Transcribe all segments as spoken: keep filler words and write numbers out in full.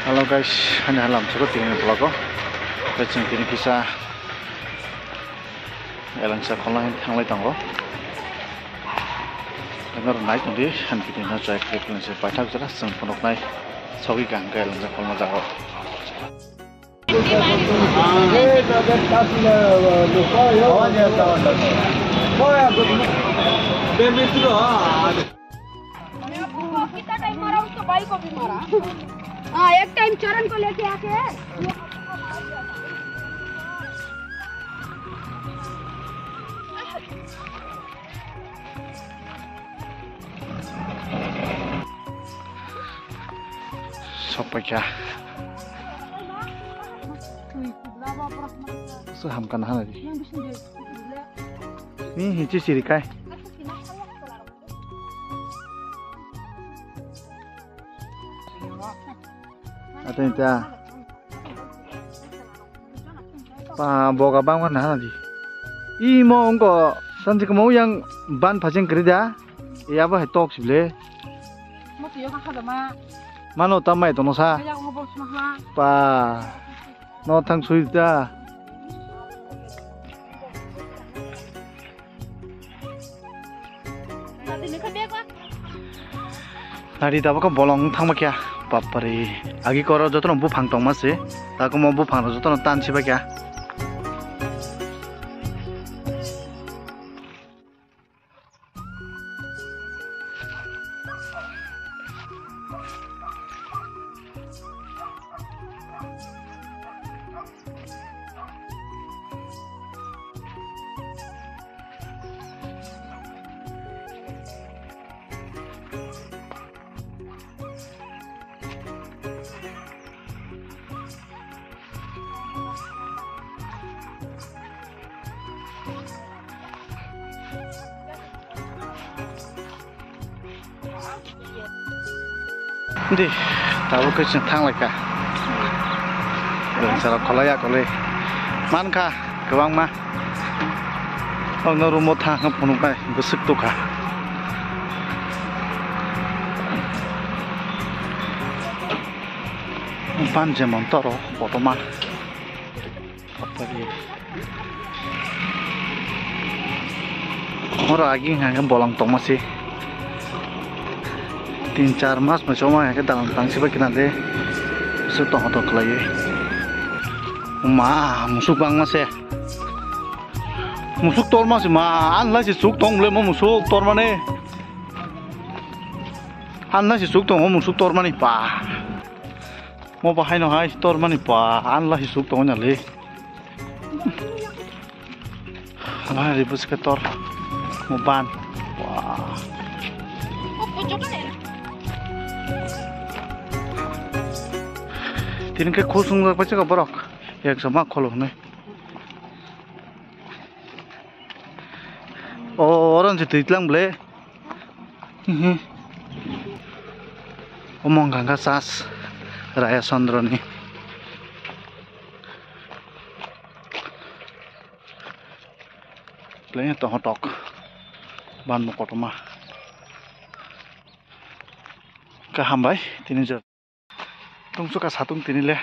Hello guys, ani halam chukut tini vlog o. Tei chwng tini kisa elengsa kholna thanglai tongo. Norok nai tongdi, han video no chai khlai khlai se paithak jora chwng phunuknai sogwi kaham khe elengsa kholma jago. कितना टाइम मारा उसको, भाई को भी मारा। हाँ, एक टाइम चरण को लेके आके। Sokpaikha. Saham kana hana di. Ni hichi siri kai. Atani ta. Pa boga bangma na di. Imo wngko sanjik mo yang ban phajeng kri da. Iya bo hai tok sible. Mano tamai tono sa. Pa. No thang sui da. Nadi tabuk bolong thangma kya. Bapare. Agi koro jotono buphang tongma se. Takomo buphang jotono tan siba kya. Di, tabuk khe chwng thang lai kha. Rwngsa rok kholai ya kholai. Man kha kwbangma. Ang no room o thang kha phunuk bai bwswk tuk kha. Ban je mon toro kotorma. Oro agi hwnka khe bolong tongma se. Tin char mas bai choma hwnka khe dalan tang se bai kina de. Bwswk tong tong khlaiwi. Ma musuk bangma se. Musuk torma se ma, an lai se suk tong le mo musuk tormani. An lai se suk tong mo musuk tormani pa. Mo bahai no hai tormani pa, an lai se suk tong na le. Ala ri bwswk tor mo ban. Wah. Tini khe khosung jak paisa borok. Ek sama kholo hwnwi. O orange twi tlang ble. Hihi. Omo hwnka kha church Raya Chandra ni. Pleng tongo tok. Ban bo kotorma. Kaham bai tini jor. Tungsuk ka satung tini le.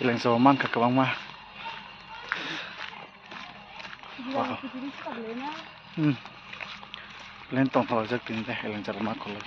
Eleng so man kha kwbangma. Wow. Hmm. Pleng tong thok jak tini le eleng jor ma kholoi.